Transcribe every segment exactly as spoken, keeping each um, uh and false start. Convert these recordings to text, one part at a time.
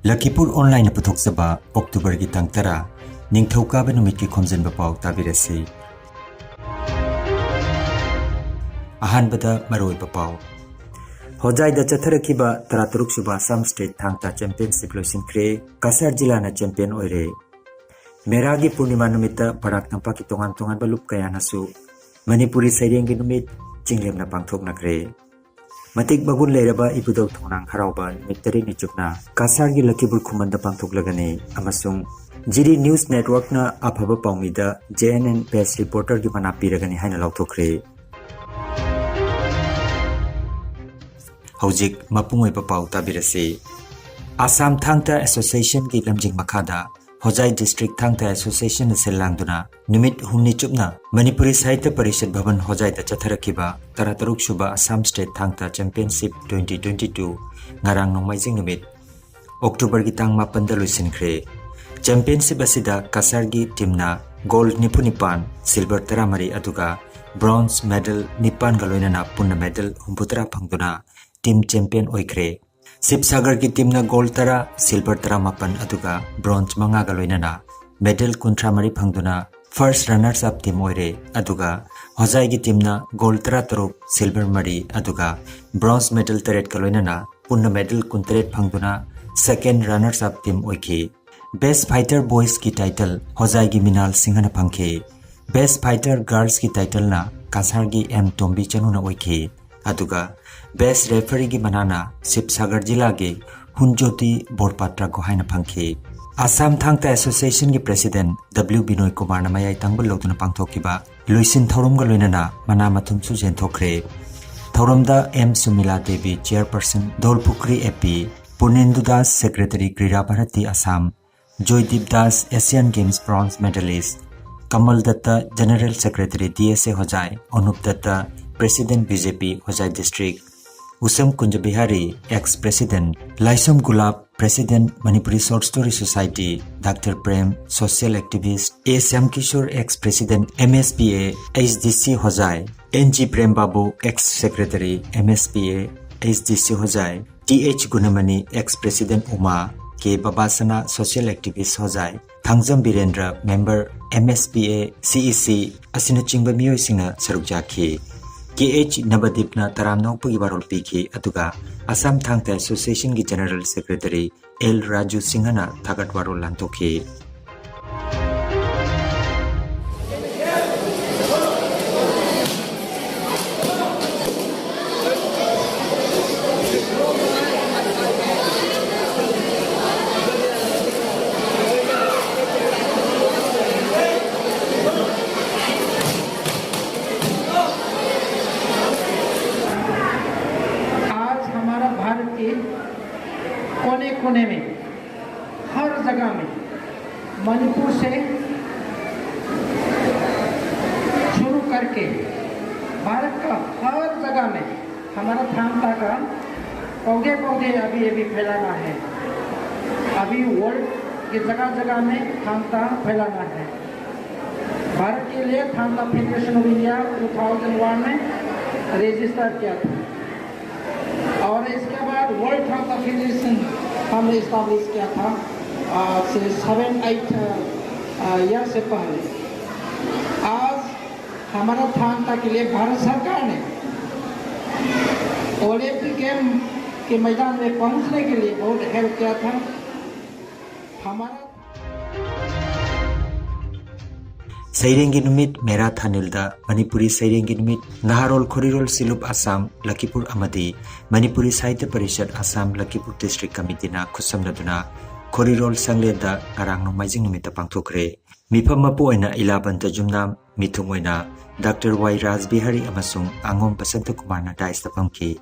ꯂꯈꯤꯄꯨꯔ ꯑꯣꯟꯂꯥꯏꯟꯅ ꯄꯨꯊꯣꯛꯆꯕ ꯑꯣꯛꯇꯣꯕꯔꯒꯤ ꯇꯥꯡ ꯇꯔꯥ, ꯅꯤꯡꯊꯧꯀꯥꯕ ꯅꯨꯃꯤꯠꯀꯤ ꯈꯣꯝꯖꯤꯟꯕ ꯄꯥꯎ ꯇꯥꯕꯤꯔꯁꯤ꯫ ꯑꯍꯥꯟꯕꯗ ꯃꯔꯨꯑꯣꯏꯕ ꯄꯥꯎ꯫ ꯍꯣꯖꯥꯏꯗ ꯆꯠꯊꯔꯛꯈꯤꯕ ꯇꯔꯥꯇꯔꯨꯛ ꯁꯨꯕ ꯑꯁꯥꯝ ꯁ꯭ꯇꯦꯠ ꯊꯥꯡ ꯇꯥ ꯆꯦꯝꯄꯤꯌꯟꯁꯤꯞ ꯂꯣꯏꯁꯤꯟꯈ꯭ꯔꯦ꯫ ꯀꯁꯥꯔ ꯖꯤꯂꯥꯅ ꯆꯦꯝꯄꯤꯌꯟ ꯑꯣꯏꯔꯦ꯫ ꯃꯦꯔꯥꯒꯤ ꯄꯨꯔꯅꯤꯃꯥ ꯅꯨꯃꯤꯠꯇ ꯕꯔꯥꯛ ꯇꯝꯄꯥꯛꯀꯤ ꯇꯣꯉꯥꯟ ꯇꯣꯉꯥꯟꯕ ꯂꯨꯞ ꯀꯌꯥꯅꯁꯨ ꯃꯅꯤꯄꯨꯔꯤ ꯁꯩꯔꯦꯡꯒꯤ ꯅꯨꯃꯤꯠ ꯆꯤꯡꯂꯦꯝꯅ ꯄꯥꯡꯊꯣꯛꯅꯈ꯭ꯔꯦ꯫ ꯃꯇꯤꯛ ꯃꯒꯨꯟ ꯂꯩꯔꯕ ꯏꯕꯨꯙꯧ ꯊꯣꯡꯅꯥꯡ ꯍꯔꯥꯎꯕ ꯅꯨꯃꯤꯠ ꯇꯔꯦꯠꯅꯤ ꯆꯨꯞꯅ ꯀꯁꯥꯔꯒꯤ ꯂꯈꯤꯄꯨꯔ ꯈꯨꯃꯟꯗ ꯄꯥꯡꯊꯣꯛꯂꯒꯅꯤ ꯑꯃꯁꯨꯡ ꯖꯤꯔꯤ ꯅ꯭ꯌꯨꯁ ꯅꯦꯠꯋꯥꯔꯛꯅ ꯑꯐꯕ ꯄꯥꯎꯃꯤꯗ JNN best reporterꯒꯤ ꯃꯅꯥ ꯄꯤꯔꯒꯅꯤ ꯍꯥꯏꯅ ꯂꯥꯎꯊꯣꯛꯈ꯭ꯔꯦ꯫ ꯍꯧꯖꯤꯛ ꯃꯄꯨꯡ ꯑꯣꯏꯕ ꯄꯥꯎ ꯇꯥꯕꯤꯔꯁꯤ꯫ ꯑꯁꯥꯝ ꯊꯥꯡ ꯇꯥ ꯑꯦꯁꯣꯁꯤꯌꯦꯁꯟꯒꯤ ꯂꯝꯖꯤꯡ ꯃꯈꯥꯗ ꯍꯣꯖꯥꯏ ꯗꯤꯁꯇ꯭ꯔꯤꯛ ꯊꯥꯡ ꯇꯥ ꯑꯦꯁꯣꯁꯤꯌꯦꯁꯟꯅ ꯁꯤꯜ ꯂꯥꯡꯗꯨꯅ ꯅꯨꯃꯤꯠ ꯍꯨꯝꯅꯤ ꯆꯨꯞꯅ ꯃꯅꯤꯄꯨꯔꯤ ꯁꯥꯍꯤꯇ꯭ꯌ ꯄꯔꯤꯁꯠ ꯚꯕꯟ ꯍꯣꯖꯥꯏꯗ ꯆꯠꯊꯔꯛꯈꯤꯕ ꯇꯔꯥꯇꯔꯨꯛ ꯁꯨꯕ ꯑꯁꯥꯝ ꯁ꯭ꯇꯦꯠ ꯊꯥꯡ ꯇꯥ ꯆꯦꯝꯄꯤꯌꯟꯁꯤꯞ twenty twenty two ꯉꯔꯥꯡ ꯅꯣꯡꯃꯥꯏꯖꯤꯡ ꯅꯨꯃꯤꯠ ꯑꯣꯛꯇꯣꯕꯔꯒꯤ ꯇꯥꯡ ꯃꯥꯄꯟꯗ ꯂꯣꯏꯁꯤꯟꯈ꯭ꯔꯦ꯫ ꯆꯦꯝꯄꯤꯌꯟꯁꯤꯞ ꯑꯁꯤꯗ ꯀꯁꯥꯔꯒꯤ ꯇꯤꯝꯅ ꯒꯣꯜꯗ ꯅꯤꯐꯨ ꯅꯤꯄꯥꯟ, ꯁꯤꯜꯚꯔ ꯇꯔꯥꯃꯔꯤ ꯑꯗꯨꯒ ꯕ꯭ꯔꯣꯟꯖ ꯃꯦꯗꯜ ꯅꯤꯄꯥꯟꯒ ꯂꯣꯏꯅꯅ ꯄꯨꯟꯅ ꯃꯦꯗꯜ ꯍꯨꯝꯐꯨꯇꯔꯥ ꯐꯪꯗꯨꯅ ꯇꯤꯝ ꯆꯦꯝꯄꯤꯌꯟ ꯑꯣꯏꯈ꯭ꯔꯦ꯫ ꯁꯤꯕꯁꯥꯒꯔꯒꯤ ꯇꯤꯝꯅ ꯒꯣꯜꯗ ꯇꯔꯥ, ꯁꯤꯜꯚꯔ ꯇꯔꯥꯃꯥꯄꯟ ꯑꯗꯨꯒ ꯕ꯭ꯔꯣꯟꯖ ꯃꯉꯥꯒ ꯂꯣꯏꯅꯅ ꯃꯦꯗꯜ ꯀꯨꯟꯊ꯭ꯔꯥ ꯃꯔꯤ ꯐꯪꯗꯨꯅ ꯐꯥꯔꯁ ꯔꯟꯅꯔꯁ ꯑꯞ ꯇꯤꯝ ꯑꯣꯏꯔꯦ꯫ ꯑꯗꯨꯒ ꯍꯣꯖꯥꯏꯒꯤ ꯇꯤꯝꯅ ꯒꯣꯜꯗ ꯇꯔꯥꯇꯔꯨꯛ, ꯁꯤꯜꯚꯔ ꯃꯔꯤ ꯑꯗꯨꯒ ꯕ꯭ꯔꯣꯟꯖ ꯃꯦꯗꯜ ꯇꯔꯦꯠꯀ ꯂꯣꯏꯅꯅ ꯄꯨꯟꯅ ꯃꯦꯗꯜ ꯀꯨꯟꯇꯔꯦꯠ ꯐꯪꯗꯨꯅ ꯁꯦꯀꯦꯟꯗ ꯔꯟꯅꯔꯁ ꯑꯞ ꯇꯤꯝ ꯑꯣꯏꯈꯤ꯫ ꯕꯦꯁ꯭ꯠ ꯐꯥꯏꯇꯔ ꯕꯣꯏꯁꯀꯤ ꯇꯥꯏꯇꯜ ꯍꯣꯖꯥꯏꯒꯤ ꯃꯤꯅꯥꯜ ꯁꯤꯡꯍꯅ ꯐꯪꯈꯤ꯫ ꯕꯦꯁ꯭ꯠ ꯐꯥꯏꯇꯔ ꯒꯥꯔꯜꯁꯀꯤ ꯇꯥꯏꯇꯜꯅ ꯀꯁꯥꯔꯒꯤ ꯑꯦꯝ ꯇꯣꯝꯕꯤ ꯆꯅꯨꯅ ꯑꯣꯏꯈꯤ꯫ ꯑꯗꯨꯒ ꯕꯦꯁ꯭ꯠ ꯔꯦꯐꯔꯤꯒꯤ ꯃꯅꯥꯅ ꯁꯤꯕꯁꯥꯒꯔ ꯖꯤꯂꯥꯒꯤ ꯍꯨꯟꯖꯣꯇꯤ ꯕꯣꯔꯄꯥꯇ꯭ꯔ ꯒꯣꯍꯥꯏꯅ ꯐꯪꯈꯤ꯫ ꯑꯁꯥꯝ ꯊꯥꯡ ꯇꯥ ꯑꯦꯁꯣꯁꯤꯌꯦꯁꯟꯒꯤ ꯄ꯭ꯔꯦꯁꯤꯗꯦꯟꯠ ꯗꯕ꯭ꯂꯤꯎ ꯕꯤꯅꯣꯏ ꯀꯨꯃꯥꯔꯅ ꯃꯌꯥꯏ ꯇꯪꯕ ꯂꯧꯗꯨꯅ ꯄꯥꯡꯊꯣꯛꯈꯤꯕ ꯂꯣꯏꯁꯤꯟ ꯊꯧꯔꯝꯒ ꯂꯣꯏꯅꯅ ꯃꯅꯥ ꯃꯊꯨꯝꯁꯨ ꯌꯦꯟꯊꯣꯛꯈ꯭ꯔꯦ꯫ ꯊꯧꯔꯝꯗ M Sumila Devi, chairperson, Dholpukhri A P, Purnendu Das, secretary, Krira Bharati Assam, Joydip Das, Asian games bronze medalist, Kamal Dutta, general secretary, D S A Hojai, Anup Dutta, president, B J P Hojai district, Usham Kunj Bihari, ex president, Laishram Gulap, president, Manipuri short story society, doctor Prem, social activist, A Shyam Kishore, ex president, M S P A, H D C Hojai, N G Prem Babu, ex secretary, M S P A, H D C Hojai, T H Gunamani, ex president Uma, K Babasana, social activist Hojai, Thangjam Birendra, member M S P A, C E C ꯑꯁꯤꯅꯆꯤꯡꯕ ꯃꯤꯑꯣꯏꯁꯤꯡꯅ ꯁꯔꯨꯛ ꯌꯥꯈꯤ꯫ ꯀꯦ H ꯅꯕꯗꯤꯞꯅ ꯇꯔꯥꯝꯅ ꯑꯣꯛꯄꯒꯤ ꯋꯥꯔꯣꯜ ꯄꯤꯈꯤ, ꯑꯗꯨꯒ ꯑꯁꯥꯝ ꯊꯥꯡ ꯇꯥ Association ꯒꯤ General Secretary ꯑꯦꯜ ꯔꯥꯖꯨ ꯁꯤꯡꯍꯅ ꯊꯥꯒꯠ ꯋꯥꯔꯣꯜ ꯂꯥꯟꯊꯣꯛꯈꯤ꯫ आज हमारा भारत के कोने कोने में, हर जगह में, मणिपुर से शुरू करके भारत का हर जगह में हमारा थांग ता का पौधे पौधे अभी अभी फैलाना है। अभी वर्ल्ड के जगह जगह में थांग ता फैलाना है। भारत के लिए थांग ता Federation of India two thousand one में रजिस्टर किया था, और इसके बाद वर्ल्ड थांग ता फेडरेशन हमने इस्टाब्लिश किया था आज से सेवन एट ईयर से पहले। आज हमारा थांग ता के लिए भारत सरकार ने ओलंपिक गेम के मैदान में पहुंचने के लिए बहुत हेल्प किया था। हमारा ꯁꯩꯔꯦꯡꯒꯤ ꯅꯨꯃꯤꯠ, ꯃꯦꯔꯥ ꯊꯥꯅꯤꯜꯗ ꯃꯅꯤꯄꯨꯔꯤ ꯁꯩꯔꯦꯡꯒꯤ ꯅꯨꯃꯤꯠ꯫ ꯅꯍꯥꯔꯣꯜ ꯈꯣꯔꯤꯔꯣꯜ ꯁꯤꯂꯨꯞ ꯑꯁꯥꯝ ꯂꯈꯤꯄꯨꯔ ꯑꯃꯗꯤ ꯃꯅꯤꯄꯨꯔꯤ ꯁꯥꯍꯤꯇ꯭ꯌ ꯄꯔꯤꯁꯠ ꯑꯁꯥꯝ ꯂꯈꯤꯄꯨꯔ ꯗꯤꯁꯇ꯭ꯔꯤꯛ ꯀꯃꯤꯇꯤꯅ ꯈꯨꯠꯁꯝꯅꯗꯨꯅ ꯈꯣꯔꯤꯔꯣꯜ ꯁꯪꯂꯦꯟꯗ ꯉꯔꯥꯡ ꯅꯣꯡꯃꯥꯏꯖꯤꯡ ꯅꯨꯃꯤꯠꯇ ꯄꯥꯡꯊꯣꯛꯈ꯭ꯔꯦ꯫ ꯃꯤꯐꯝ ꯃꯄꯨ ꯑꯣꯏꯅ ꯏꯂꯥꯕꯟꯇ ꯖꯨꯝꯅꯥꯝ, ꯃꯤꯊꯨꯡ ꯑꯣꯏꯅ ꯗꯥꯛꯇꯔ ꯋꯥꯏ ꯔꯥꯖ ꯕꯤꯍꯥꯔꯤ ꯑꯃꯁꯨꯡ ꯑꯉꯣꯝ ꯕꯁꯟꯇ ꯀꯨꯃꯥꯔꯅ ꯗꯥꯏꯁꯇ ꯐꯝꯈꯤ꯫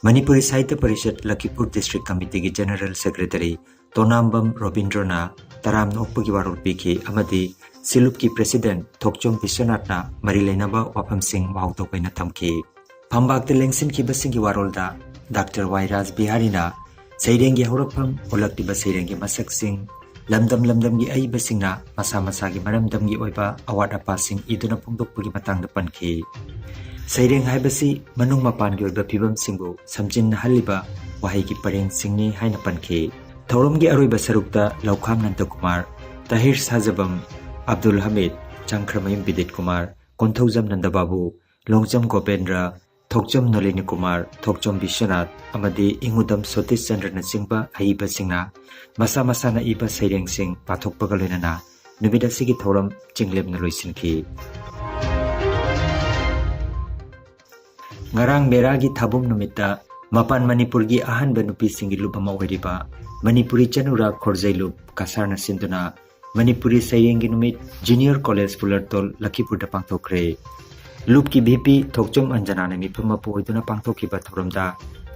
ꯃꯅꯤꯄꯨꯔꯤ ꯁꯥꯍꯤꯇ꯭ꯌ ꯄꯔꯤꯁꯠ ꯂꯈꯤꯄꯨꯔ ꯗꯤꯁꯇ꯭ꯔꯤꯛ ꯀꯃꯤꯇꯤꯒꯤ ꯖꯦꯅꯔꯦꯜ ꯁꯦꯀ꯭ꯔꯦꯇꯔꯤ ꯇꯣꯅꯥꯝꯕꯝ ꯔꯣꯕꯤꯟꯗ꯭ꯔꯣꯅ ꯇꯔꯥꯝꯅ ꯑꯣꯛꯄꯒꯤ ꯋꯥꯔꯣꯜ ꯄꯤꯈꯤ ꯑꯃꯗꯤ ꯁꯤꯂꯨꯞꯀꯤ ꯄ꯭ꯔꯦꯁꯤꯗꯦꯟꯠ ꯊꯣꯛꯆꯣꯝ ꯕꯤꯁ꯭ꯋꯅꯥꯊꯅ ꯃꯔꯤ ꯂꯩꯅꯕ ꯋꯥꯐꯝꯁꯤꯡ ꯋꯥꯍꯧꯗꯣꯛ ꯑꯣꯏꯅ ꯊꯝꯈꯤ꯫ ꯐꯝꯕꯥꯛꯇ ꯂꯦꯡꯁꯤꯟꯈꯤꯕꯁꯤꯡꯒꯤ ꯋꯥꯔꯣꯜꯗ ꯗꯥꯛꯇꯔ ꯋꯥꯏ ꯔꯥꯖ ꯕꯤꯍꯥꯔꯤꯅ ꯁꯩꯔꯦꯡꯒꯤ ꯍꯧꯔꯛꯐꯝ, ꯍꯧꯂꯛꯂꯤꯕ ꯁꯩꯔꯦꯡꯒꯤ ꯃꯁꯛꯁꯤꯡ, ꯂꯝꯗꯝ ꯂꯝꯗꯝꯒꯤ ꯑꯏꯕꯁꯤꯡꯅ ꯃꯁꯥ ꯃꯁꯥꯒꯤ ꯃꯔꯝꯗꯝꯒꯤ ꯑꯣꯏꯕ ꯑꯋꯥꯠ ꯑꯄꯥꯁꯤꯡ ꯏꯗꯨꯅ ꯐꯣꯡꯗꯣꯛꯄꯒꯤ ꯃꯇꯥꯡꯗ ꯄꯟꯈꯤ꯫ ꯁꯩꯔꯦꯡ ꯍꯥꯏꯕꯁꯤ ꯃꯅꯨꯡ ꯃꯄꯥꯟꯒꯤ ꯑꯣꯏꯕ ꯐꯤꯕꯝꯁꯤꯡꯕꯨ ꯁꯝꯖꯤꯟꯅꯍꯜꯂꯤꯕ ꯋꯥꯍꯩꯒꯤ ꯄꯔꯦꯡꯁꯤꯡꯅꯤ ꯍꯥꯏꯅ ꯄꯟꯈꯤ꯫ ꯊꯧꯔꯝꯒꯤ ꯑꯔꯣꯏꯕ ꯁꯔꯨꯛꯇ ꯂꯧꯈꯥꯝ ꯅꯟꯗꯀꯨꯃꯥꯔ, ꯇꯥꯍꯤꯔ ꯁꯥꯖꯕꯝ, ꯑꯕꯗꯨꯜ ꯍꯃꯤꯗ, ꯆꯪꯈ꯭ꯔꯃꯌꯨꯝ ꯕꯤꯗꯤꯠ ꯀꯨꯃꯥꯔ, ꯀꯣꯟꯊꯧꯖꯝ ꯅꯟꯗꯕꯥꯕꯨ, ꯂꯣꯡꯖꯝ ꯒꯣꯄꯦꯟꯗ꯭ꯔ, ꯊꯣꯛꯆꯣꯝ ꯅꯣꯂꯤꯅꯤ ꯀꯨꯃꯥꯔ, ꯊꯣꯛꯆꯣꯝ ꯕꯤꯁ꯭ꯋꯅꯥꯊ ꯑꯃꯗꯤ ꯏꯉꯨꯗꯝ ꯁꯣꯇꯤꯁ ꯆꯟꯗ꯭ꯔꯅꯆꯤꯡꯕ ꯑꯍꯩꯕꯁꯤꯡꯅ ꯃꯁꯥ ꯃꯁꯥꯅ ꯏꯕ ꯁꯩꯔꯦꯡꯁꯤꯡ ꯄꯥꯊꯣꯛꯄꯒ ꯂꯣꯏꯅꯅ ꯅꯨꯃꯤꯠ ꯑꯁꯤꯒꯤ ꯊꯧꯔꯝ ꯆꯤꯡꯂꯦꯝꯅ ꯂꯣꯏꯁꯤꯟꯈꯤ꯫ ꯉꯔꯥꯡ ꯃꯦꯔꯥꯒꯤ ꯊꯥꯕꯨꯝ ꯅꯨꯃꯤꯠꯇ ꯃꯄꯥꯟ ꯃꯅꯤꯄꯨꯔꯒꯤ ꯑꯍꯥꯟꯕ ꯅꯨꯄꯤꯁꯤꯡꯒꯤ ꯂꯨꯞ ꯑꯃ ꯑꯣꯏꯔꯤꯕ ꯃꯅꯤꯄꯨꯔꯤ ꯆꯅꯨꯔꯥ ꯈꯣꯔꯖꯩ ꯂꯨꯞ ꯀꯁꯥꯔꯅ ꯁꯤꯟꯗꯨꯅ ꯃꯅꯤꯄꯨꯔꯤ ꯁꯩꯔꯦꯡꯒꯤ ꯅꯨꯃꯤꯠ ꯖꯨꯅꯤꯌꯔ ꯀꯣꯂꯦꯖ ꯐꯨꯂꯔꯇꯣꯜ ꯂꯈꯤꯄꯨꯔꯗ ꯄꯥꯡꯊꯣꯛꯈ꯭ꯔꯦ꯫ ꯂꯨꯞꯀꯤ ꯚꯤ ꯄꯤ ꯊꯣꯛꯆꯣꯝ ꯑꯟꯖꯅꯥꯅ ꯃꯤꯐꯝ ꯃꯄꯨ ꯑꯣꯏꯗꯨꯅ ꯄꯥꯡꯊꯣꯛꯈꯤꯕ ꯊꯧꯔꯝꯗ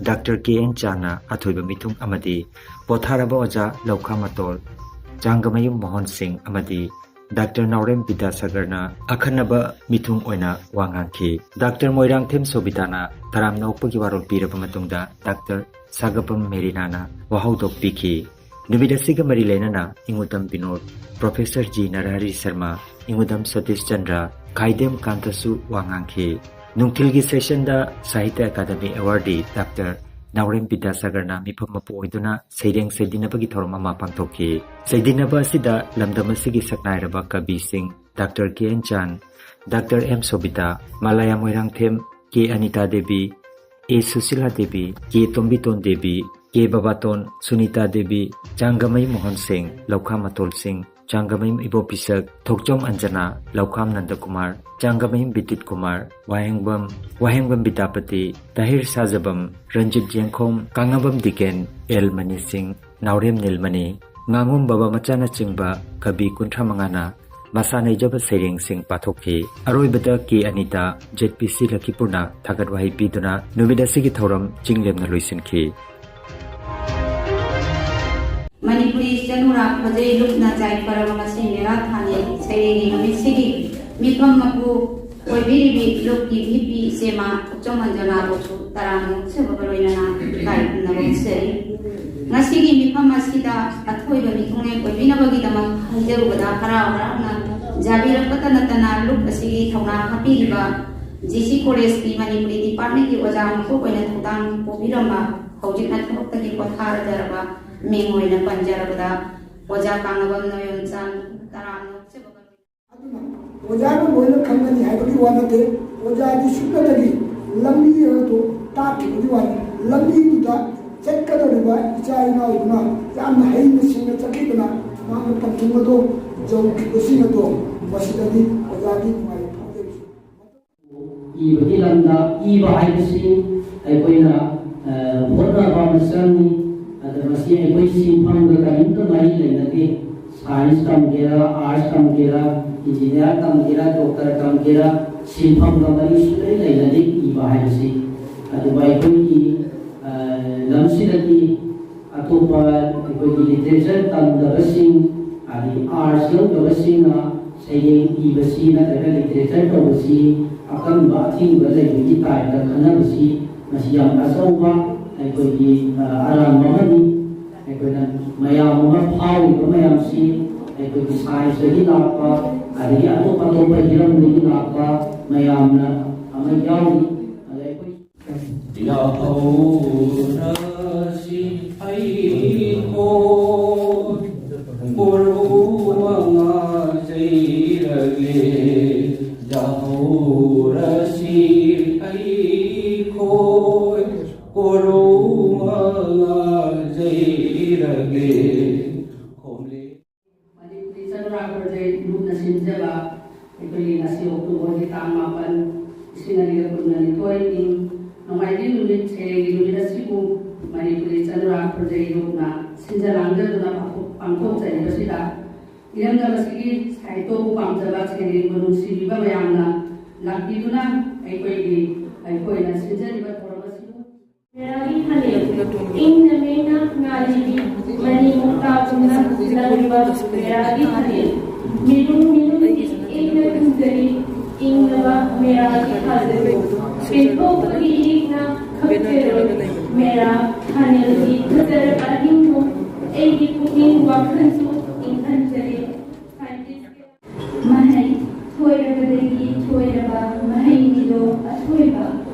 ꯗꯥꯛꯇꯔ ꯀꯦ ꯑꯦꯟ ꯆꯥꯟꯅ ꯑꯊꯣꯏꯕ ꯃꯤꯊꯨꯡ ꯑꯃꯗꯤ ꯄꯣꯊꯥꯔꯕ ꯑꯣꯖꯥ ꯂꯧꯈꯥ ꯃꯇꯣꯜ, ꯆꯥꯡꯒꯃꯌꯨꯝ ꯃꯣꯍꯟ ꯁꯤꯡ ꯑꯃꯗꯤ ꯗꯥꯛꯇꯔ ꯅꯥꯎꯔꯦꯝ ꯕꯤꯗ꯭ꯌꯥꯁꯥꯒꯔꯅ ꯑꯈꯟꯅꯕ ꯃꯤꯊꯨꯡ ꯑꯣꯏꯅ ꯋꯥ ꯉꯥꯡꯈꯤ꯫ ꯗꯥꯛꯇꯔ ꯃꯣꯏꯔꯥꯡꯊꯦꯝ ꯁꯣꯕꯤꯇꯥꯅ ꯇꯔꯥꯝꯅ ꯑꯣꯛꯄꯒꯤ ꯋꯥꯔꯣꯜ ꯄꯤꯔꯕ ꯃꯇꯨꯡꯗ ꯗꯥꯛꯇꯔ ꯁꯥꯒꯄꯝ ꯃꯦꯔꯤꯅꯥꯅ ꯋꯥꯍꯧꯗꯣꯛ ꯄꯤꯈꯤ꯫ ꯅꯨꯃꯤꯠ ꯑꯁꯤꯒ ꯃꯔꯤ ꯂꯩꯅꯅ ꯏꯉꯨꯗꯝ ꯕꯤꯅꯣꯗ, ꯄ꯭ꯔꯣꯐꯦꯁꯔ ꯖꯤ ꯅꯔꯍꯔꯤ ꯁꯔꯃ, ꯏꯉꯨꯗꯝ ꯁꯇꯤꯁ ꯆꯟꯗ꯭ꯔ, ꯈꯥꯏꯗꯦꯝ ꯀꯥꯟꯇꯁꯨ ꯋꯥ ꯉꯥꯡꯈꯤ꯫ ꯅꯨꯡꯊꯤꯜꯒꯤ ꯁꯦꯁꯟꯗ ꯁꯥꯍꯤꯇ꯭ꯌ ꯑꯀꯥꯗꯃꯤ ꯑꯦꯋꯥꯔꯗꯤ ꯗꯥꯛꯇꯔ ꯅꯥꯎꯔꯦꯝ ꯕꯤꯗ꯭ꯌꯥꯁꯥꯒꯔꯅ ꯃꯤꯐꯝ ꯃꯄꯨ ꯑꯣꯏꯗꯨꯅ ꯁꯩꯔꯦꯡ ꯁꯩꯗꯤꯟꯅꯕꯒꯤ ꯊꯧꯔꯝ ꯑꯃ ꯄꯥꯡꯊꯣꯛꯈꯤ꯫ ꯁꯩꯗꯤꯟꯅꯕ ꯑꯁꯤꯗ ꯂꯝꯗꯝ ꯑꯁꯤꯒꯤ ꯁꯛꯅꯥꯏꯔꯕ ꯀꯕꯤꯁꯤꯡ doctor K N Chan, doctor M Sobita, Malaya Moirangthem, K Anita Devi, A Sushila Devi, K Tombiton Devi, K Babaton, Sunita Devi, Changamei Mohan Singh, Loukham ꯃꯇꯣꯜ ꯁꯤꯡ, ꯆꯥꯡꯒꯃꯌꯨꯝ ꯏꯕꯣꯄꯤꯁꯛ, ꯊꯣꯛꯆꯣꯝ ꯑꯟꯖꯅꯥ, ꯂꯧꯈꯥꯝ ꯅꯟꯗꯀꯨꯃꯥꯔ, ꯆꯥꯡꯒꯃꯌꯨꯝ ꯕꯤꯗ꯭ꯌꯨꯠ ꯀꯨꯃꯥꯔ, ꯋꯥꯍꯦꯡꯕꯝ, ꯋꯥꯍꯦꯡꯕꯝ ꯕꯤꯗ꯭ꯌꯥꯄꯇꯤ, ꯇꯥꯍꯤꯔ ꯁꯥꯖꯕꯝ, ꯔꯟꯖꯤꯠ ꯌꯦꯡꯈꯣꯝ, ꯀꯥꯡꯉꯕꯝ ꯗꯤꯀꯦꯟ, ꯑꯦꯜ ꯃꯅꯤ ꯁꯤꯡ, ꯅꯥꯎꯔꯦꯝ ꯅꯤꯜꯃꯅꯤ, ꯉꯥꯉꯣꯝ ꯕꯕꯥ ꯃꯆꯥꯅꯆꯤꯡꯕ ꯀꯕꯤ ꯀꯨꯟꯊ꯭ꯔꯥ ꯃꯉꯥꯅ ꯃꯁꯥ ꯅꯩꯖꯕ ꯁꯩꯔꯦꯡꯁꯤꯡ ꯄꯥꯊꯣꯛꯈꯤ꯫ ꯑꯔꯣꯏꯕꯗ ꯀꯦ ꯑꯅꯤꯇꯥ, ꯖꯦꯠ ꯄꯤ ꯁꯤ ꯂꯈꯤꯄꯨꯔꯅ ꯊꯥꯒꯠ ꯋꯥꯍꯩ ꯄꯤꯗꯨꯅ ꯅꯨꯃꯤꯠ ꯑꯁꯤꯒꯤ ꯊꯧꯔꯝ ꯆꯤꯡꯂꯦꯝꯅ ꯂꯣꯏꯁꯤꯟꯈꯤ꯫ ꯃꯅꯤꯄꯨꯔꯤ ꯆꯅꯨꯔꯥ ꯈꯣꯖꯩ ꯂꯨꯞꯅ ꯌꯥꯏꯐꯔꯕ ꯉꯁꯤ ꯃꯦꯔꯥ ꯊꯥꯅꯤ ꯁꯩꯔꯦꯡꯒꯤ ꯅꯨꯃꯤꯠꯁꯤꯒꯤ ꯃꯤꯐꯝ ꯃꯄꯨ ꯑꯣꯏꯕꯤꯔꯤꯕꯤ ꯂꯨꯞꯀꯤ ꯚꯤ ꯄꯤ ꯏꯆꯦꯃ ꯊꯣꯛꯆꯣꯝ ꯑꯟꯖꯅꯥꯕꯨꯁꯨ ꯇꯔꯥꯝꯅ ꯑꯣꯛꯆꯕꯒ ꯂꯣꯏꯅꯅ ꯏꯀꯥꯏ ꯈꯨꯝꯅꯕ ꯎꯠꯆꯔꯤ꯫ ꯉꯁꯤꯒꯤ ꯃꯤꯐꯝ ꯑꯁꯤꯗ ꯑꯊꯣꯏꯕ ꯃꯤꯊꯨꯡꯂꯦꯟ ꯑꯣꯏꯕꯤꯅꯕꯒꯤꯗꯃꯛ ꯍꯥꯏꯖꯔꯨꯕꯗ ꯍꯔꯥꯎ ꯍꯔꯥꯎꯅ ꯌꯥꯕꯤꯔꯛꯄꯇ ꯅꯠꯇꯅ ꯂꯨꯞ ꯑꯁꯤꯒꯤ ꯊꯧꯅꯥ ꯍꯥꯞꯄꯤꯔꯤꯕ ꯖꯤ ꯁꯤ ꯀꯣꯂꯦꯖꯀꯤ ꯃꯅꯤꯄꯨꯔꯤ ꯗꯤꯄꯥꯔꯠꯃꯦꯟꯒꯤ ꯑꯣꯖꯥ ꯃꯀꯣꯛ ꯑꯣꯏꯅ ꯊꯧꯗꯥꯡ ꯄꯨꯕꯤꯔꯝꯕ, ꯍꯧꯖꯤꯛꯅ ꯊꯕꯛꯇꯒꯤ ꯄꯣꯊꯥꯔꯖꯔꯕ ꯃꯤꯡ ꯑꯣꯏꯅ ꯄꯟꯖꯔꯕꯗ ꯑꯣꯖꯥ ꯀꯥꯡꯉꯕꯝ ꯅꯣꯌꯣꯟꯆꯥꯟ, ꯇꯔꯥꯝꯅ ꯑꯣꯛꯆꯕ ꯀꯝꯃꯤ꯫ ꯑꯗꯨꯅ ꯑꯣꯖꯥꯅ ꯂꯣꯏꯅ ꯈꯪꯒꯅꯤ ꯍꯥꯏꯕꯒꯤ ꯋꯥ ꯅꯠꯇꯦ꯫ ꯑꯣꯖꯥꯗꯤ ꯁꯨꯞꯅꯇꯒꯤ ꯂꯝꯕꯤ ꯑꯗꯨ ꯇꯥꯛꯈꯤꯕꯒꯤ ꯋꯥꯅꯤ꯫ ꯂꯝꯕꯤꯗꯨꯗ ꯆꯠꯀꯗꯧꯔꯤꯕ ꯏꯆꯥ ꯏꯅꯥꯎꯗꯨꯅ ꯌꯥꯝꯅ ꯍꯩꯅ ꯁꯤꯡꯅ ꯆꯠꯈꯤꯗꯅ ꯃꯥꯒꯤ ꯄꯟꯊꯨꯡ ꯑꯗꯣ ꯌꯧꯈꯤꯕꯁꯤꯡ ꯑꯗꯣ ꯃꯁꯤꯗꯗꯤ ꯑꯣꯖꯥꯗꯤ ꯅꯨꯡꯉꯥꯏꯕ ꯐꯥꯎꯖꯔꯤꯁꯤ꯫ ꯏꯕꯒꯤ ꯂꯝꯗ ꯏꯕ ꯍꯥꯏꯕꯁꯤ ꯑꯩꯈꯣꯏꯅ, ꯑ, ꯍꯣꯠꯅꯕ ꯑꯃ ꯆꯪꯏ꯫ ꯑꯗ ꯃꯁꯤ ꯑꯩꯈꯣꯏ ꯁꯤꯟꯐꯝꯒ ꯀꯔꯤꯝꯇ ꯃꯔꯤ ꯂꯩꯅꯗꯦ꯫ ꯁꯥꯏꯟꯁ ꯇꯝꯒꯦꯔꯥ, ꯑꯥꯔꯠꯁ ꯇꯝꯒꯦꯔꯥ, ꯏꯟꯖꯤꯅꯤꯌꯥꯔ ꯇꯝꯒꯦꯔꯥ, ꯗꯣꯛꯇꯔ ꯇꯝꯒꯦꯔꯥ, ꯁꯤꯟꯐꯝꯒ ꯃꯔꯤ ꯁꯨꯡꯂꯩ ꯂꯩꯅꯗꯦ ꯏꯕ ꯍꯥꯏꯕꯁꯤ꯫ ꯑꯗꯨꯕꯨ ꯑꯩꯈꯣꯏꯒꯤ, ꯑ, ꯂꯝꯁꯤꯗꯗꯤ ꯑꯇꯣꯞꯄ ꯑꯩꯈꯣꯏꯒꯤ ꯂꯤꯇꯔꯦꯆꯔ ꯇꯝꯗꯕꯁꯤꯡ, ꯑꯗꯩ ꯑꯥꯔꯠꯁ ꯂꯧꯗꯕꯁꯤꯡꯅ ꯁꯩꯔꯦꯡ ꯏꯕꯁꯤ ꯅꯠꯇ꯭ꯔꯒ ꯂꯤꯇꯔꯦꯆꯔ ꯇꯧꯕꯁꯤ ꯑꯀꯟꯕ ꯑꯊꯤꯡꯕ ꯂꯩꯕꯒꯤ ꯇꯥꯏꯞꯇ ꯈꯟꯅꯕꯁꯤ ꯃꯁꯤ ꯌꯥꯝ ꯑꯆꯧꯕ ꯑꯩꯈꯣꯏꯒꯤ, ꯑ, ꯑꯔꯥꯟꯕ ꯑꯃꯅꯤ꯫ ꯑꯩꯈꯣꯏꯅ ꯃꯌꯥꯝ ꯑꯃ ꯐꯥꯎꯔꯤꯕ ꯃꯌꯥꯝꯁꯤ ꯑꯩꯈꯣꯏꯒꯤ ꯁꯥꯏꯟꯁꯇꯒꯤ ꯂꯥꯛꯄ, ꯑꯗꯒꯤ ꯑꯇꯣꯞ ꯑꯇꯣꯞꯄ ꯍꯤꯔꯝꯗꯒꯤ ꯂꯥꯛꯄ ꯃꯌꯥꯝꯅ ꯑꯃ ꯌꯥꯎꯔꯤ꯫ ꯑꯗ ꯑꯩꯈꯣꯏ ꯌꯥꯍꯧꯔꯁꯤ ꯑꯩꯈꯣꯏ ꯒꯨꯔꯨ ꯃꯉꯥꯖꯩꯔꯒꯦ꯫ ꯌꯥꯍꯧꯔꯁꯤ ꯑꯩꯈꯣꯏ ꯒꯨꯔꯨ ꯃꯉꯥꯖꯩꯔꯒꯦ꯫ ꯈꯣꯝꯂꯦ꯫ ꯃꯅꯤꯄꯨꯔꯤ ꯆꯅꯨꯔꯥ ꯈꯣꯟꯖꯩ ꯂꯨꯞꯅ ꯁꯤꯟꯖꯕ ꯑꯩꯈꯣꯏꯒꯤ ꯉꯁꯤ ꯑꯣꯛꯇꯣꯕꯔꯒꯤ ꯇꯥꯡ ꯃꯥꯄꯟ, ꯂꯤꯁꯤꯡ ꯑꯅꯤꯒ ꯀꯨꯟꯃꯥꯊꯣꯏ ꯏꯪ ꯅꯣꯡꯃꯥꯏꯖꯤꯡ ꯅꯨꯃꯤꯠ ꯁꯩꯔꯦꯡꯒꯤ ꯅꯨꯃꯤꯠ ꯑꯁꯤꯕꯨ ꯃꯅꯤꯄꯨꯔꯤ ꯆꯅꯨꯔꯥ ꯈꯣꯟꯖꯩ ꯂꯨꯞꯅ ꯁꯤꯟꯖ ꯂꯥꯡꯖꯗꯨꯅ ꯄꯥꯡꯊꯣꯛ-, ꯄꯥꯡꯊꯣꯛꯆꯔꯤꯕꯁꯤꯗ ꯏꯔꯝꯗꯝ ꯑꯁꯤꯒꯤ ꯁꯥꯍꯤꯇ꯭ꯌꯕꯨ ꯄꯥꯝꯖꯕ ꯁꯩꯔꯦꯡꯕꯨ ꯅꯨꯡꯁꯤꯕꯤꯕ ꯃꯌꯥꯝꯅ ꯂꯥꯛꯄꯤꯗꯨꯅ ꯑꯩꯈꯣꯏꯒꯤ, ꯑꯩꯈꯣꯏꯅ ꯁꯤꯟꯖꯔꯤꯕ ꯊꯧꯔꯝ ꯑꯁꯤꯕꯨ ꯃꯦꯔꯥꯒꯤ ꯈꯥꯂꯦ ꯏꯪꯅ ꯃꯦꯅ ꯉꯥꯔꯤꯕꯤ ꯃꯅꯤ ꯃꯨꯛꯇꯥꯒꯨꯝꯅ ꯂꯪꯂꯤꯕ ꯃꯦꯔꯥꯒꯤ ꯈꯥꯂꯦ ꯃꯤꯔꯨꯝ ꯃꯤꯔꯨꯝꯒꯤ ꯏꯪꯅ ꯊꯨꯝꯖꯔꯤ ꯏꯪꯂꯕ ꯃꯦꯔꯥꯒꯤ ꯈꯥꯂꯦ ꯄꯦꯟꯊꯣꯛꯄꯒꯤ ꯏꯔꯤꯛꯅ ꯈꯪꯖꯔꯣꯏ ꯃꯦꯔꯥ ꯈꯥꯂꯦꯒꯤ ꯐꯖꯔꯕ ꯑꯍꯤꯡꯕꯨ ꯑꯩꯒꯤ ꯄꯨꯛꯅꯤꯡ ꯋꯥꯈꯜꯁꯨ ꯏꯪꯍꯟꯖꯔꯤ꯫ ꯃꯍꯩ ꯊꯣꯏꯔꯕꯗꯒꯤ ꯊꯣꯏꯔꯕ ꯃꯍꯩꯅꯤꯗꯣ ꯑꯊꯣꯏꯕ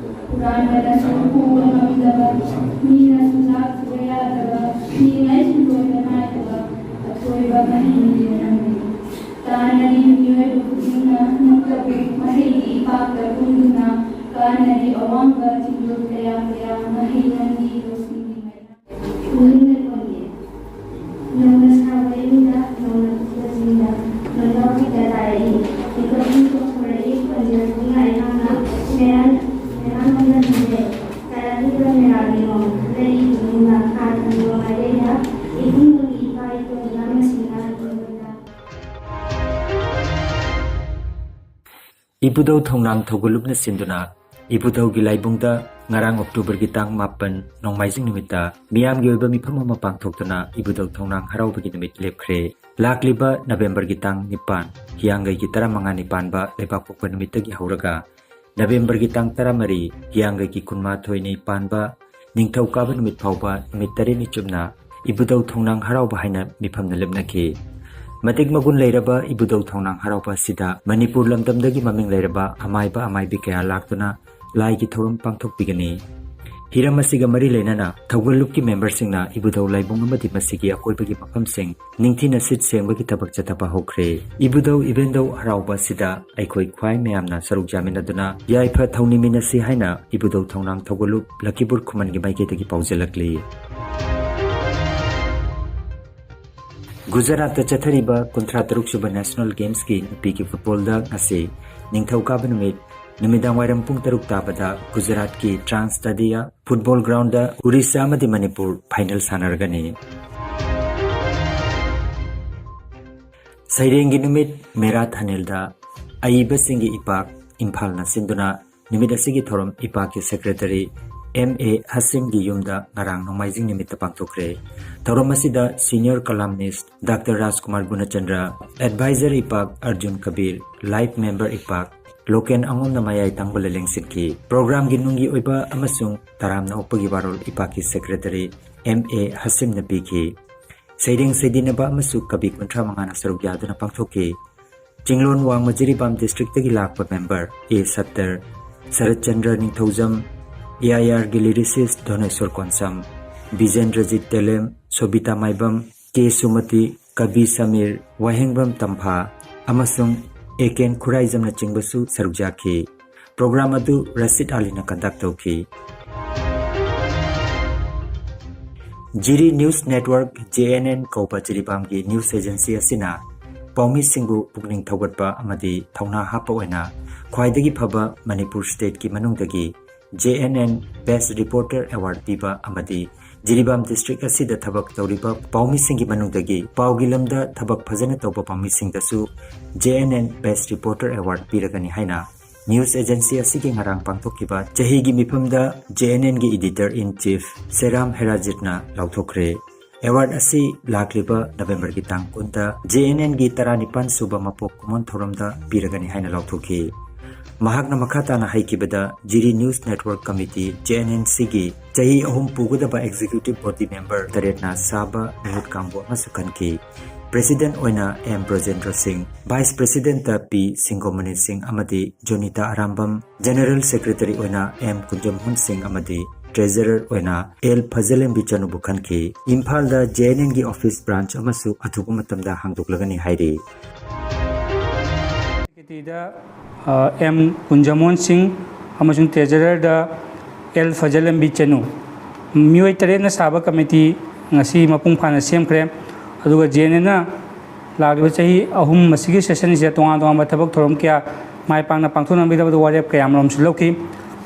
ꯍꯨꯔꯥꯟꯕꯅꯁꯨ ꯍꯨꯕ ꯉꯝꯗꯕ ꯃꯤꯅꯁꯨ ꯂꯥꯛꯆꯕ ꯌꯥꯗꯕ ꯃꯤꯉꯩ ꯑꯋꯥꯡꯕ ꯆꯤꯡꯗꯣꯜ ꯀꯌꯥ ꯀꯌꯥ, ꯃꯍꯩ ꯂꯝꯕꯤ ꯂꯧꯁꯤꯡꯒꯤ ꯃꯩꯔꯥ ꯎꯔꯤꯡꯅ ꯀꯣꯟꯒꯦ꯫ ꯅꯧꯅ ꯁꯥꯕ ꯌꯨꯝꯗ, ꯅꯧꯅ ꯄꯨꯊꯣꯛꯄ ꯆꯤꯡꯗ, ꯅꯣꯏꯅꯥꯎ ꯈꯤꯇ ꯇꯥꯔꯛꯏ꯫ ꯃꯤꯀꯞ ꯊꯣꯛꯊꯣꯔꯛꯏ, ꯈꯣꯟꯖꯦꯜ ꯄꯨꯡꯉꯥꯏ ꯉꯥꯡꯅ, ꯃꯦꯔꯥ, ꯃꯦꯔꯥ ꯅꯣꯡꯗ ꯅꯝꯖꯩ꯫ ꯇꯥꯔꯛꯂꯤꯕ ꯃꯦꯔꯥꯒꯤ ꯅꯣꯡ, ꯂꯩꯒꯤ ꯅꯣꯡꯅ ꯈꯥ ꯊꯝꯕ ꯃꯥꯏꯀꯩꯗ, ꯏꯕꯨꯡꯉꯣꯒꯤ ꯏꯄꯥ ꯏꯄꯨ ꯃꯌꯥꯝ ꯑꯁꯤꯅ ꯑꯩꯉꯣꯟꯗ ꯏꯕꯨꯙꯧ ꯊꯧꯅꯥꯡ ꯊꯧꯒꯜꯂꯨꯞꯅ ꯁꯤꯟꯗꯨꯅ ꯏꯕꯨꯙꯧꯒꯤ ꯂꯥꯏꯕꯨꯡꯗ ꯉꯔꯥꯡ ꯑꯣꯛꯇꯣꯕꯔꯒꯤ ꯇꯥꯡ ꯃꯥꯄꯟ ꯅꯣꯡꯃꯥꯏꯖꯤꯡ ꯅꯨꯃꯤꯠꯇ ꯃꯤꯌꯥꯝꯒꯤ ꯑꯣꯏꯕ ꯃꯤꯐꯝ ꯑꯃ ꯄꯥꯡꯊꯣꯛꯇꯨꯅ ꯏꯕꯨꯙꯧ ꯊꯧꯅꯥꯡ ꯍꯔꯥꯎꯕꯒꯤ ꯅꯨꯃꯤꯠ ꯂꯦꯞꯈ꯭ꯔꯦ꯫ ꯂꯥꯛꯂꯤꯕ ꯅꯕꯦꯝꯕꯔꯒꯤ ꯇꯥꯡ ꯅꯤꯄꯥꯟ, ꯍꯤꯌꯥꯡꯒꯩꯒꯤ ꯇꯔꯥꯃꯉꯥꯅꯤ ꯄꯥꯟꯕ ꯂꯩꯕꯥꯛꯄꯣꯛꯄ ꯅꯨꯃꯤꯠꯇꯒꯤ ꯍꯧꯔꯒ ꯅꯕꯦꯝꯕꯔꯒꯤ ꯇꯥꯡ ꯇꯔꯥꯃꯔꯤ, ꯍꯤꯌꯥꯡꯒꯩꯒꯤ ꯀꯨꯟꯃꯥꯊꯣꯏꯅꯤ ꯄꯥꯟꯕ ꯅꯤꯡꯊꯧꯀꯥꯕ ꯅꯨꯃꯤꯠ ꯐꯥꯎꯕ ꯅꯨꯃꯤꯠ ꯇꯔꯦꯠꯅꯤ ꯆꯨꯞꯅ ꯏꯕꯨꯙꯧ ꯊꯧꯅꯥꯡ ꯍꯔꯥꯎꯕ ꯍꯥꯏꯅ ꯃꯤꯐꯝꯅ ꯂꯦꯞꯅꯈꯤ꯫ ꯃꯇꯤꯛ ꯃꯒꯨꯟ ꯂꯩꯔꯕ ꯏꯕꯨꯙꯧ ꯊꯧꯅꯥꯡ ꯍꯔꯥꯎꯕ ꯑꯁꯤꯗ ꯃꯅꯤꯄꯨꯔ ꯂꯝꯗꯝꯗꯒꯤ ꯃꯃꯤꯡ ꯂꯩꯔꯕ ꯑꯃꯥꯏꯕ ꯑꯃꯥꯏꯕꯤ ꯀꯌꯥ ꯂꯥꯛꯇꯨꯅ ꯂꯥꯏꯒꯤ ꯊꯧꯔꯝ ꯄꯥꯡꯊꯣꯛꯄꯤꯒꯅꯤ꯫ ꯍꯤꯔꯝ ꯑꯁꯤꯒ ꯃꯔꯤ ꯂꯩꯅꯅ ꯊꯧꯒꯜꯂꯨꯞꯀꯤ ꯃꯦꯝꯕꯔꯁꯤꯡꯅ ꯏꯕꯨꯙꯧ ꯂꯥꯏꯕꯨꯡ ꯑꯃꯗꯤ ꯃꯁꯤꯒꯤ ꯑꯀꯣꯏꯕꯒꯤ ꯃꯐꯝꯁꯤꯡ ꯅꯤꯡꯊꯤꯅ ꯁꯤꯠ ꯁꯦꯡꯕꯒꯤ ꯊꯕꯛ ꯆꯠꯊꯕ ꯍꯧꯈ꯭ꯔꯦ꯫ ꯏꯕꯨꯙꯧ ꯏꯕꯦꯟꯙꯧ ꯍꯔꯥꯎꯕ ꯑꯁꯤꯗ ꯑꯩꯈꯣꯏ ꯈ꯭ꯋꯥꯏ ꯃꯌꯥꯝꯅ ꯁꯔꯨꯛ ꯌꯥꯃꯤꯟꯅꯗꯨꯅ ꯌꯥꯏꯐ ꯊꯧꯅꯤꯃꯤꯟꯅꯁꯤ ꯍꯥꯏꯅ ꯏꯕꯨꯙꯧ ꯊꯧꯅꯥꯡ ꯊꯧꯒꯜꯂꯨꯞ ꯂꯛꯈꯤꯄꯨꯔ ꯈꯨꯃꯟꯒꯤ ꯃꯥꯏꯀꯩꯗꯒꯤ ꯄꯥꯎꯖꯦꯜꯂꯛꯂꯤ꯫ ꯒꯨꯖꯔꯥꯠꯇ ꯆꯠꯊꯔꯤꯕ ꯀꯨꯟꯊ꯭ꯔꯥ ꯇꯔꯨꯛ ꯁꯨꯕ ꯅꯦꯁꯅꯦꯜ ꯒꯦꯝꯁꯀꯤ ꯅꯨꯄꯤꯒꯤ ꯐꯨꯠꯕꯣꯜꯗ ꯉꯁꯤ ꯅꯤꯡꯊꯧꯀꯥꯕ ꯅꯨꯃꯤꯠ ꯅꯨꯃꯤꯗꯥꯡ ꯋꯥꯏꯔꯝ ꯄꯨꯡ ꯇꯔꯨꯛ ꯇꯥꯕꯗ ꯒꯨꯖꯔꯥꯠꯀꯤ ꯇ꯭ꯔꯥꯟꯁ ꯁ꯭ꯇꯦꯗꯤꯌꯥ ꯐꯨꯠꯕꯣꯜ ꯒ꯭ꯔꯥꯎꯟꯗ ꯎꯔꯤꯁꯥ ꯑꯃꯗꯤ ꯃꯅꯤꯄꯨꯔ ꯐꯥꯏꯅꯦꯜ ꯁꯥꯟꯅꯔꯒꯅꯤ꯫ ꯁꯩꯔꯦꯡꯒꯤ ꯅꯨꯃꯤꯠ ꯃꯦꯔꯥ ꯊꯥꯅꯦꯜꯗ ꯑꯏꯕꯁꯤꯡꯒꯤ ꯏꯄꯥꯛ ꯏꯝꯐꯥꯜꯅ ꯁꯤꯟꯗꯨꯅ ꯅꯨꯃꯤꯠ ꯑꯁꯤꯒꯤ ꯊꯧꯔꯝ ꯏꯄꯥꯛꯀꯤ ꯁꯦꯀ꯭ꯔꯦꯇꯔꯤ ꯑꯦꯝ ꯑꯦ ꯍꯥꯁꯤꯝꯒꯤ ꯌꯨꯝꯗ ꯉꯔꯥꯡ ꯅꯣꯡꯃꯥꯏꯖꯤꯡ ꯅꯨꯃꯤꯠꯇ ꯄꯥꯡꯊꯣꯛꯈ꯭ꯔꯦ꯫ ꯊꯧꯔꯝ ꯑꯁꯤꯗ senior columnist doctor Rajkumar Gunachandra, advisor Ipak Arjun Kabir, life member Ipak Loken ꯑꯉꯣꯝꯅ ꯃꯌꯥꯏ ꯊꯪꯕ ꯂꯦꯂꯦꯡꯁꯤꯟꯈꯤ꯫ ꯄ꯭ꯔꯣꯒ꯭ꯔꯥꯝꯒꯤ ꯅꯨꯡꯒꯤ ꯑꯣꯏꯕ ꯑꯃꯁꯨꯡ ꯇꯔꯥꯝꯅ ꯑꯣꯛꯄꯒꯤ ꯋꯥꯔꯣꯜ ꯏꯄꯥꯛꯀꯤ ꯁꯦꯀ꯭ꯔꯦꯇꯔꯤ ꯑꯦꯝ ꯑꯦ ꯍꯥꯁꯤꯝꯅ ꯄꯤꯈꯤ꯫ ꯁꯩꯔꯦꯡ ꯁꯩꯗꯤꯟꯅꯕ ꯑꯃꯁꯨ ꯀꯕꯤ ꯀꯨꯟꯊ꯭ꯔꯥ ꯃꯉꯥꯅ ꯁꯔꯨꯛ ꯌꯥꯗꯨꯅ ꯄꯥꯡꯊꯣꯛꯈꯤ꯫ ꯆꯤꯡꯂꯣꯟ ꯋꯥꯡꯃ ꯖꯤꯔꯤꯕꯥꯝ ꯗꯤꯁꯇ꯭ꯔꯤꯛꯇꯒꯤ ꯂꯥꯛꯄ member A Sattar, Saratchandra Ningthoujam, A I ꯑꯥꯔꯒꯤ ꯂꯤꯔꯤꯁꯤꯁ ꯙꯣꯅꯦꯁꯣꯔ ꯀꯣꯟꯁꯝ, ꯕꯤꯖꯦꯟꯗ꯭ꯔꯖꯤꯠ ꯇꯦꯂꯦꯝ, ꯁꯣꯕꯤꯇꯥ ꯃꯥꯏꯕꯝ, ꯀꯦ ꯁꯨꯃꯇꯤ, ꯀꯕꯤ ꯁꯃꯤꯔ, ꯋꯥꯍꯦꯡꯕꯝ ꯇꯝꯐꯥ ꯑꯃꯁꯨꯡ ꯑꯦ ꯀꯦꯟ ꯈꯨꯔꯥꯏꯖꯝꯅꯆꯤꯡꯕꯁꯨ ꯁꯔꯨꯛ ꯌꯥꯈꯤ꯫ ꯄ꯭ꯔꯣꯒ꯭ꯔꯥꯝ ꯑꯗꯨ ꯔꯁꯤꯗ ꯑꯂꯤꯅ ꯀꯟꯗꯛ ꯇꯧꯈꯤ꯫ Jiri news network, J N N ꯀꯧꯕ ꯖꯤꯔꯤꯕꯥꯝꯒꯤ ꯅ꯭ꯌꯨꯁ ꯑꯦꯖꯦꯟꯁꯤ ꯑꯁꯤꯅ ꯄꯥꯎꯃꯤꯁꯤꯡꯕꯨ ꯄꯨꯛꯅꯤꯡ ꯊꯧꯒꯠꯄ ꯑꯃꯗꯤ ꯊꯧꯅꯥ ꯍꯥꯞꯄ ꯑꯣꯏꯅ ꯈ꯭ꯋꯥꯏꯗꯒꯤ ꯐꯕ ꯃꯅꯤꯄꯨꯔ ꯁ꯭ꯇꯦꯠꯀꯤ ꯃꯅꯨꯡꯗꯒꯤ J N N best reporter award ꯄꯤꯕ ꯑꯃꯗꯤ ꯖꯤꯔꯤꯕꯥꯝ ꯗꯤꯁꯇ꯭ꯔꯤꯛ ꯑꯁꯤꯗ ꯊꯕꯛ ꯇꯧꯔꯤꯕ ꯄꯥꯎꯃꯤꯁꯤꯡꯒꯤ ꯃꯅꯨꯡꯗꯒꯤ ꯄꯥꯎꯒꯤ ꯂꯝꯗ ꯊꯕꯛ ꯐꯖꯅ ꯇꯧꯕ ꯄꯥꯎꯃꯤꯁꯤꯡꯗꯁꯨ J N N best reporter award ꯄꯤꯔꯒꯅꯤ ꯍꯥꯏꯅ ꯅ꯭ꯌꯨꯁ ꯑꯦꯖꯦꯟꯁꯤ ꯑꯁꯤꯒꯤ ꯉꯔꯥꯡ ꯄꯥꯡꯊꯣꯛꯈꯤꯕ ꯆꯍꯤꯒꯤ ꯃꯤꯐꯝꯗ ꯖꯦ ꯑꯦꯟ ꯑꯦꯟꯒꯤ ꯏꯗꯤꯇꯔ ꯏꯟ ꯆꯤꯐ ꯁꯦꯔꯥꯝ ꯍꯦꯔꯥꯖꯤꯠꯅ ꯂꯥꯎꯊꯣꯛꯈ꯭ꯔꯦ꯫ ꯑꯦꯋꯥꯔꯗ ꯑꯁꯤ ꯂꯥꯛꯂꯤꯕ ꯅꯕꯦꯝꯕꯔꯒꯤ ꯇꯥꯡ ꯀꯨꯟꯗ ꯖꯦ ꯑꯦꯟ ꯑꯦꯟꯒꯤ ꯇꯔꯥꯅꯤꯄꯥꯟ ꯁꯨꯕ ꯃꯄꯣꯛ ꯀꯨꯝꯑꯣꯟ ꯊꯧꯔꯝꯗ ꯄꯤꯔꯒꯅꯤ ꯍꯥꯏꯅ ꯂꯥꯎꯊꯣꯛꯈꯤ꯫ ꯃꯍꯥꯛꯅ ꯃꯈꯥ ꯇꯥꯅ ꯍꯥꯏꯈꯤꯕꯗ, Jiri news network committee, J N N ꯁꯤꯒꯤ ꯆꯍꯤ ꯑꯍꯨꯝ ꯄꯨꯒꯗꯕ ꯑꯦꯛꯖꯤꯀ꯭ꯌꯨꯇꯤꯚ ꯕꯣꯗꯤ ꯃꯦꯝꯕꯔ ꯇꯔꯦꯠꯅ ꯁꯥꯕ ꯃꯤꯍꯨꯠ ꯀꯥꯡꯕꯨ ꯑꯃꯁꯨ ꯈꯟꯈꯤ꯫ ꯄ꯭ꯔꯦꯁꯤꯗꯦꯟꯠ ꯑꯣꯏꯅ ꯑꯦꯝ ꯕ꯭ꯔꯖꯦꯟꯗ꯭ꯔ ꯁꯤꯡ, ꯚꯥꯏꯁ ꯄ꯭ꯔꯦꯁꯤꯗꯦꯟꯠꯇ ꯄꯤ ꯁꯤꯡꯒꯣꯃꯅꯤ ꯁꯤꯡ ꯑꯃꯗꯤ ꯖꯣꯅꯤꯇꯥ ꯑꯔꯥꯝꯕꯝ, ꯖꯦꯅꯔꯦꯜ ꯁꯦꯀ꯭ꯔꯦꯇꯔꯤ ꯑꯣꯏꯅ ꯑꯦꯝ ꯀꯨꯟꯖꯝꯍꯣꯟ ꯁꯤꯡ ꯑꯃꯗꯤ ꯇ꯭ꯔꯦꯖꯔꯔ ꯑꯣꯏꯅ ꯑꯦꯜ ꯐꯖꯂꯦꯝꯕꯤ ꯆꯅꯨꯕꯨ ꯈꯟꯈꯤ꯫ ꯏꯝꯐꯥꯜꯗ ꯖꯦ ꯑꯦꯟ ꯑꯦꯟꯒꯤ ꯑꯣꯐꯤꯁ ꯕ꯭ꯔꯥꯟꯆ ꯑꯃꯁꯨ ꯑꯊꯨꯕ ꯃꯇꯝꯗ ꯍꯥꯡꯗꯣꯛꯂꯒꯅꯤ ꯍꯥꯏꯔꯤ꯫ ꯁꯦꯀ꯭ꯔꯦꯇꯔꯤꯗ, ꯑ, ꯑꯦꯝ ꯀꯨꯟꯖꯃꯣꯟ ꯁꯤꯡ ꯑꯃꯁꯨꯡ ꯇ꯭ꯔꯦꯖꯔꯔꯗ ꯑꯦꯜ ꯐꯖꯂꯦꯝꯕꯤ ꯆꯅꯨ꯫ ꯃꯤꯑꯣꯏ ꯇꯔꯦꯠꯅ ꯁꯥꯕ ꯀꯃꯤꯇꯤ ꯉꯁꯤ ꯃꯄꯨꯡ ꯐꯥꯅ ꯁꯦꯝꯈ꯭ꯔꯦ꯫ ꯑꯗꯨꯒ ꯖꯦ ꯑꯦꯟ ꯑꯦꯟꯅ ꯂꯥꯛꯂꯤꯕ ꯆꯍꯤ ꯑꯍꯨꯝ ꯑꯁꯤꯒꯤ ꯁꯦꯁꯟꯁꯤꯗ ꯇꯣꯉꯥꯟ ꯇꯣꯉꯥꯟꯕ ꯊꯕꯛ ꯊꯧꯔꯝ ꯀꯌꯥ ꯃꯥꯏ ꯄꯥꯛꯅ ꯄꯥꯡꯊꯣꯛꯅꯕꯒꯤꯗꯃꯛꯇ ꯋꯥꯔꯦꯞ ꯀꯌꯥ ꯑꯃꯔꯣꯝꯁꯨ ꯂꯧꯈꯤ꯫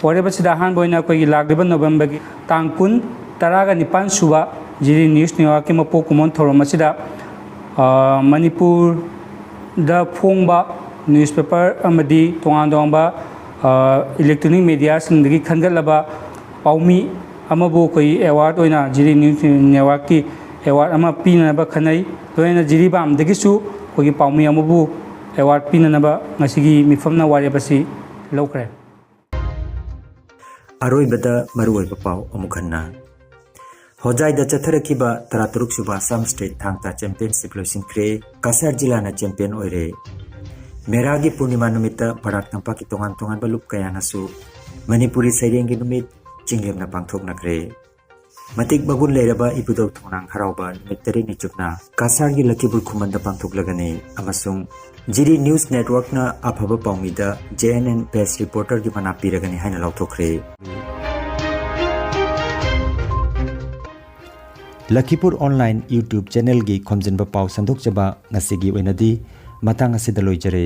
ꯋꯥꯔꯦꯞ ꯑꯁꯤꯗ ꯑꯍꯥꯟꯕ ꯑꯣꯏꯅ ꯑꯩꯈꯣꯏꯒꯤ ꯂꯥꯛꯂꯤꯕ ꯅꯣꯕꯦꯝꯕꯔꯒꯤ ꯇꯥꯡ ꯀꯨꯟ, ꯇꯔꯥꯒ ꯅꯤꯄꯥꯟ ꯁꯨꯕ ꯖꯤꯔꯤ ꯅ꯭ꯌꯨꯁ ꯅꯦꯠꯋꯥꯔꯛꯀꯤ ꯃꯄꯣꯛ ꯀꯨꯝꯑꯣꯟ ꯊꯧꯔꯝ ꯑꯁꯤꯗ, ꯑ, ꯃꯅꯤꯄꯨꯔꯗ ꯐꯣꯡꯕ ꯅ꯭ꯌꯨꯁꯄꯦꯄꯔ ꯑꯃꯗꯤ ꯇꯣꯉꯥꯟ ꯇꯣꯉꯥꯟꯕ, ꯑ, ꯏꯂꯦꯛꯇ꯭ꯔꯣꯅꯤꯛ ꯃꯦꯗꯤꯌꯥꯁꯤꯡꯗꯒꯤ ꯈꯟꯒꯠꯂꯕ ꯄꯥꯎꯃꯤ ꯑꯃꯕꯨ ꯑꯩꯈꯣꯏ ꯑꯦꯋꯥꯔꯗ ꯑꯣꯏꯅ ꯖꯤꯔꯤ ꯅ꯭ꯌꯨꯁ ꯅꯦꯠꯋꯥꯔꯛꯀꯤ ꯑꯦꯋꯥꯔꯗ ꯑꯃ ꯄꯤꯅꯅꯕ ꯈꯟꯅꯩ꯫ ꯂꯣꯏꯅꯅ ꯖꯤꯔꯤꯕꯥꯝꯗꯒꯤꯁꯨ ꯑꯩꯈꯣꯏꯒꯤ ꯄꯥꯎꯃꯤ ꯑꯃꯕꯨ ꯑꯦꯋꯥꯔꯗ ꯄꯤꯅꯅꯕ ꯉꯁꯤꯒꯤ ꯃꯤꯐꯝꯅ ꯋꯥꯔꯦꯞ ꯑꯁꯤ ꯂꯧꯈ꯭ꯔꯦ꯫ ꯑꯔꯣꯏꯕꯗ ꯃꯔꯨꯑꯣꯏꯕ ꯄꯥꯎ ꯑꯃꯨꯛ ꯍꯟꯅ꯫ ꯍꯣꯖꯥꯏꯗ ꯆꯠꯊꯔꯛꯈꯤꯕ ꯇꯔꯥꯇꯔꯨꯛ ꯁꯨꯕ ꯑꯁꯥꯝ ꯁ꯭ꯇꯦꯠ ꯊꯥꯡ ꯇꯥ ꯆꯦꯝꯄꯤꯌꯟꯁꯤꯞ ꯂꯣꯏꯁꯤꯟꯈ꯭ꯔꯦ꯫ ꯀꯁꯥꯔ ꯖꯤꯂꯥꯅ ꯆꯦꯝꯄꯤꯌꯟ ꯑꯣꯏꯔꯦ꯫ ꯃꯦꯔꯥꯒꯤ ꯄꯨꯔꯅꯤꯃꯥ ꯅꯨꯃꯤꯠꯇ ꯕꯔꯥꯛ ꯇꯝꯄꯥꯛꯀꯤ ꯇꯣꯉꯥꯟ ꯇꯣꯉꯥꯟꯕ ꯂꯨꯞ ꯀꯌꯥꯅꯁꯨ ꯃꯅꯤꯄꯨꯔꯤ ꯁꯩꯔꯦꯡꯒꯤ ꯅꯨꯃꯤꯠ ꯆꯤꯡꯂꯦꯝꯅ ꯄꯥꯡꯊꯣꯛꯅꯈ꯭ꯔꯦ꯫ ꯃꯇꯤꯛ ꯃꯒꯨꯟ ꯂꯩꯔꯕ ꯏꯕꯨꯙꯧ ꯊꯣꯡꯅꯥꯡ ꯍꯔꯥꯎꯕ ꯅꯨꯃꯤꯠ ꯇꯔꯦꯠꯅꯤ ꯆꯨꯞꯅ ꯀꯥꯁꯥꯔꯒꯤ ꯂꯈꯤꯄꯨꯔ ꯈꯨꯃꯟꯗ ꯄꯥꯡꯊꯣꯛꯂꯒꯅꯤ ꯑꯃꯁꯨꯡ ꯖꯤꯔꯤ ꯅ꯭ꯌꯨꯁ ꯅꯦꯠꯋꯥꯔꯛꯅ ꯑꯐꯕ ꯄꯥꯎꯃꯤꯗ J N N best reporterꯒꯤ ꯃꯅꯥ ꯄꯤꯔꯒꯅꯤ ꯍꯥꯏꯅ ꯂꯥꯎꯊꯣꯛꯈ꯭ꯔꯦ꯫ ꯂꯈꯤꯄꯨꯔ ꯑꯣꯟꯂꯥꯏꯟ YouTube ꯆꯦꯅꯦꯜꯒꯤ ꯈꯣꯝꯖꯤꯟꯕ ꯄꯥꯎ ꯁꯟꯗꯣꯛꯆꯕ ꯉꯁꯤꯒꯤ ꯑꯣꯏꯅꯗꯤ ꯃꯇꯥꯡ ꯑꯁꯤꯗ ꯂꯣꯏꯖꯔꯦ꯫